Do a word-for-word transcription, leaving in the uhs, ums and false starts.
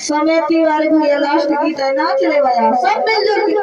समय तिवारी भैया लास्ट गीत है, नाच ले भैया, सब मिलजुल के।